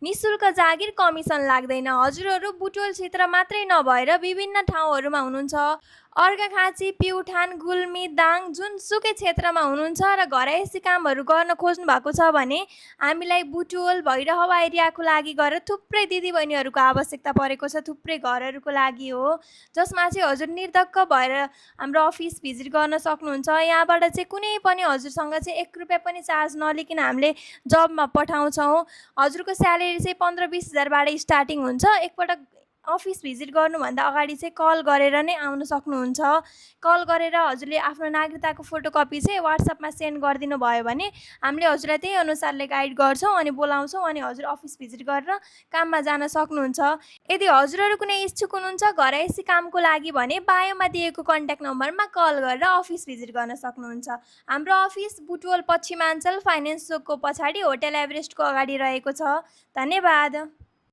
निशुल्क जागिर कमिसन लाग्दैन। हजुरहरू बुटवल क्षेत्र मात्रै नभएर विभिन्न ठाउँहरूमा हुनुहुन्छ। अर्घाखाँची, प्युठान, गुल्मी, दाङ जुनसुकै क्षेत्रमा हुनुहुन्छ र घरैसी कामहरू गर्न खोज्नु भएको छ भने हामीलाई बुटवल, भैरहवा एरियाको लागि गरेर थुप्रै दिदीबहिनीहरूको आवश्यकता परेको छ। थुप्रै घरहरूको लागि हो, जसमा चाहिँ हजुर निर्धक्क भएर हाम्रो अफिस भिजिट गर्न सक्नुहुन्छ। यहाँबाट चाहिँ कुनै पनि हजुरसँग चाहिँ 1 रुपियाँ पनि चार्ज नलिकन हामीले जबमा पठाउँछौँ। हजुरको स्यालेरी चाहिँ 15-20 हजारबाट स्टार्टिङ हुन्छ। एकपटक अफिस भिजिट गर्नुभन्दा अगाडि चाहिँ कल गरेर नै आउन सक्नुहुन्छ। कल गरेर हजुरले आफ्नो नागरिकताको फोटोकपी चाहिँ व्हाट्सएपमा सेन्ड गरिदिनु भयो भने हामीले हजुरलाई त्यही अनुसारले गाइड गर्छौँ अनि बोलाउँछौँ अनि हजुर अफिस भिजिट गरेर काममा जान सक्नुहुन्छ। यदि हजुरहरू कुनै इच्छुक हुनुहुन्छ घरैसी कामको लागि भने बायोमा दिएको कन्ट्याक्ट नम्बरमा कल गरेर अफिस भिजिट गर्न सक्नुहुन्छ। हाम्रो अफिस बुटवल पश्चिमाञ्चल फाइनेन्स चोकको पछाडि होटल एभरेस्टको अगाडि रहेको छ। धन्यवाद।